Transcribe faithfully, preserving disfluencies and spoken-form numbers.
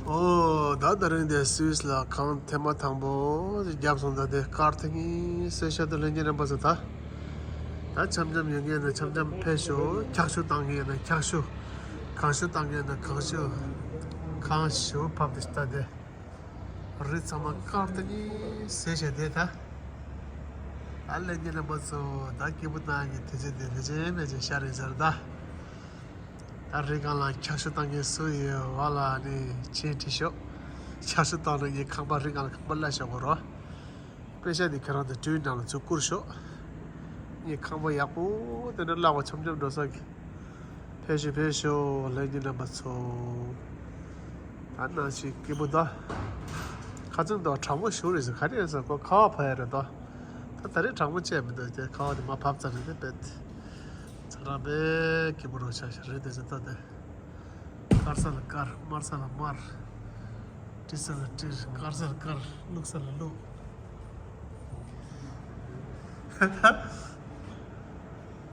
ཨོ་ད་ད་རིང་དེ་སུད་སི་ལ་གངས་ཐེངས་མ་དང་པོ་ཞིག་བརྒྱབ་སོང་། ད་དེ་སྐར་ཐེངས་གཉིས་གསོལ་ཤ་དང་ལྷན་རྒྱས་རྣམ་པ་ཚོ། ད་ད་འཆམ་འཆམ་ཡོང་མཁན་ན་འཆམ་འཆམ་ཕེབས་ཤོག་འཁྱག་ཤུ་བཏང་མཁན་ན་འཁྱག་ཤུ། གངས་ཤུ་བཏང་མཁན་ན་གངས་ཤུ། གངས་ཤུ་བབས་ཏེ་ད་དེ་རི་ཚང་མ་སྐར་ཐེངས་གཉིས་གསོལ་ཤ་དེ། ད་ད་ལྷན་རྒྱས་རྣམ་པ་ཚོ། ད་སྐྱིད་པོ་གནང་གི་དུས་ཚོད་དེ་ལེགས་ཅན་མེད་ཅན་ཤར་རེད་ཟེར། ད། ད་རི་སྒང་ལ་འཁྱག་ཤུ་བཏང་མཁན་སུ་ཡོད་བ་ལ་ནི་མཆན་བྲིས་ཤོག་འཁྱག་ཤུ་བཏང་ན་ངའི་ཁང་པ་རི་སྒང་ལ་ཁང་པ་གླ་ཤོག་གོ་རོ། པེ་ཤ་དེ་ཁྱེད་རང་ཚོ་དྲིའི་ནང་ལ་ཚུར་བསྐུར་ཤོག་ངའི་ཁང་པ་ཡག་པོ་དེ་འདྲ་གླ་བ་འཆམ་འཆམ་འགྲོ་ས་གི། ཕེབས་ཤོག་ཕེབས་ཤོག་ལྷན་རྒྱས་རྣམ་པ་ཚོ། ད་ནང་ཞིག་སྐྱིད་པོ་ད། ཁ་ཚོན་དང་གྲང་མོ་ཞུ་རེད་ཟེར། ག་རེ་ཟེར་ཁོ་ཁ་བ་བབས་ཡ་རེད་ད། ད་ད་རེས་གྲང་མོ་བྱས་མི་འདུག་དེ་ཁ་བ་དེ་མར་བབས་ཚར་རེད་དེ། པེད། ཚ་ར་པེ་སྐྱིད་པོ་རོ་ཆ་ཤ་རེད་དེ་ཟེར་ད་དེ། དཀར་ས་ལ་དཀར། དམར་ས་ལ་དམར། སྤྲི་ས་ལ་སྤྲིར། དཀར་ས་ལ་དཀར། བླུག་ས་ལ་བླུག